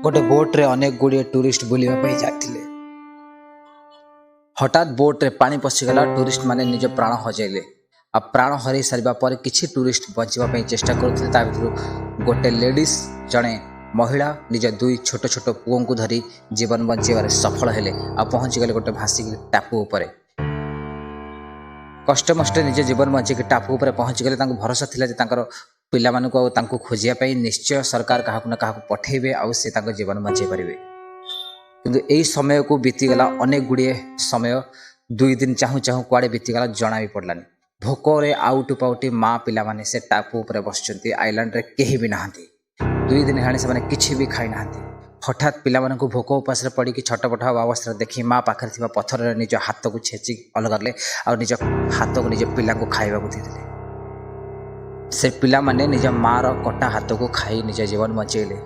ଗୋଟେ ବୋଟ୍ରେ ଅନେକ ଗୁଡ଼ିଏ ଟୁରିଷ୍ଟ ବୁଲିବା ପାଇଁ ଯାଇଥିଲେ। ହଠାତ୍ ବୋଟ୍ରେ ପାଣି ପଶିଗଲା। ଟୁରିଷ୍ଟ ମାନେ ନିଜ ପ୍ରାଣ ହଜାଇଲେ। ଆଉ ପ୍ରାଣ ହରାଇ ସାରିବା ପରେ କିଛି ଟୁରିଷ୍ଟ ବଞ୍ଚିବା ପାଇଁ ଚେଷ୍ଟା କରୁଥିଲେ। ତା ଭିତରୁ ଗୋଟେ ଲେଡ଼ିସ୍, ଜଣେ ମହିଳା, ନିଜ ଦୁଇ ଛୋଟ ଛୋଟ ପୁଅଙ୍କୁ ଧରି ଜୀବନ ବଞ୍ଚାଇବାରେ ସଫଳ ହେଲେ ଆଉ ପହଞ୍ଚିଗଲେ ଗୋଟେ ଭାସିକି ଟାପୁ ଉପରେ। କଷ୍ଟମଷ୍ଟେ ନିଜ ଜୀବନ ବଞ୍ଚେଇକି ଟାପୁ ଉପରେ ପହଞ୍ଚିଗଲେ। ତାଙ୍କୁ ଭରସା ଥିଲା ଯେ ତାଙ୍କର ପିଲାମାନଙ୍କୁ ଆଉ ତାଙ୍କୁ ଖୋଜିବା ପାଇଁ ନିଶ୍ଚୟ ସରକାର କାହାକୁ ନା କାହାକୁ ପଠେଇବେ ଆଉ ସେ ତାଙ୍କ ଜୀବନ ବଞ୍ଚେଇ ପାରିବେ। କିନ୍ତୁ ଏଇ ସମୟକୁ ବିତିଗଲା ଅନେକ ଗୁଡ଼ିଏ ସମୟ। 2 ଦିନ ଚାହୁଁ ଚାହୁଁ କୁଆଡ଼େ ବିତିଗଲା, ଜଣା ବି ପଡ଼ିଲାନି। ଭୋକରେ ଆଉଟୁ ପାଉଟି ମା ପିଲାମାନେ ସେ ଟାପୁ ଉପରେ ବସିଛନ୍ତି। ଆଇଲାଣ୍ଡରେ କେହି ବି ନାହାନ୍ତି। 2 ଦିନ ହେଲାଣି ସେମାନେ କିଛି ବି ଖାଇନାହାନ୍ତି। ହଠାତ୍ ପିଲାମାନଙ୍କୁ ଭୋକ ଉପାସରେ ପଡ଼ିକି ଛଟପଟ ହେବା ଅବସ୍ଥାରେ ଦେଖି ମା ପାଖରେ ଥିବା ପଥରରେ ନିଜ ହାତକୁ ଛେଚି ଅଲଗା କଲେ ଆଉ ନିଜ ହାତକୁ ନିଜ ପିଲାଙ୍କୁ ଖାଇବାକୁ ଦେଇଦେଲେ। ସେ ପିଲାମାନେ ନିଜ ମାର କଟା ହାତକୁ ଖାଇ ନିଜ ଜୀବନ ବଞ୍ଚେଇଲେ।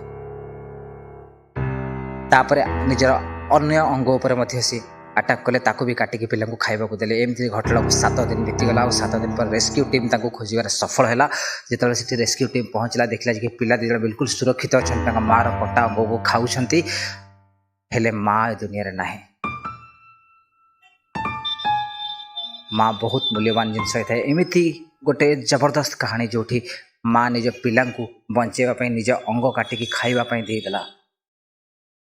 ତାପରେ ନିଜର ଅନ୍ୟ ଅଙ୍ଗ ଉପରେ ମଧ୍ୟ ସେ ଆଟାକ୍ କଲେ, ତାକୁ ବି କାଟିକି ପିଲାଙ୍କୁ ଖାଇବାକୁ ଦେଲେ। ଏମିତି ଘଟଣାକୁ 7 ଦିନ ବିତିଗଲା। ଆଉ 7 ଦିନ ପରେ ରେସ୍କ୍ୟୁ ଟିମ୍ ତାଙ୍କୁ ଖୋଜିବାରେ ସଫଳ ହେଲା। ଯେତେବେଳେ ସେଠି ରେସ୍କ୍ୟୁ ଟିମ୍ ପହଞ୍ଚିଲା, ଦେଖିଲା ଯେ କି ପିଲା ଦୁଇ ଜଣ ବିଲକୁଲ ସୁରକ୍ଷିତ ଅଛନ୍ତି, ତାଙ୍କ ମାଆର କଟା ଅଙ୍ଗକୁ ଖାଉଛନ୍ତି, ହେଲେ ମା ଏ ଦୁନିଆରେ ନାହିଁ। ମା ବହୁତ ମୂଲ୍ୟବାନ ଜିନିଷ ହେଇଥାଏ। ଏମିତି ଗୋଟେ ଜବରଦସ୍ତ କାହାଣୀ, ଯେଉଁଠି ମା ନିଜ ପିଲାଙ୍କୁ ବଞ୍ଚେଇବା ପାଇଁ ନିଜ ଅଙ୍ଗ କାଟିକି ଖାଇବା ପାଇଁ ଦେଇଦେଲା।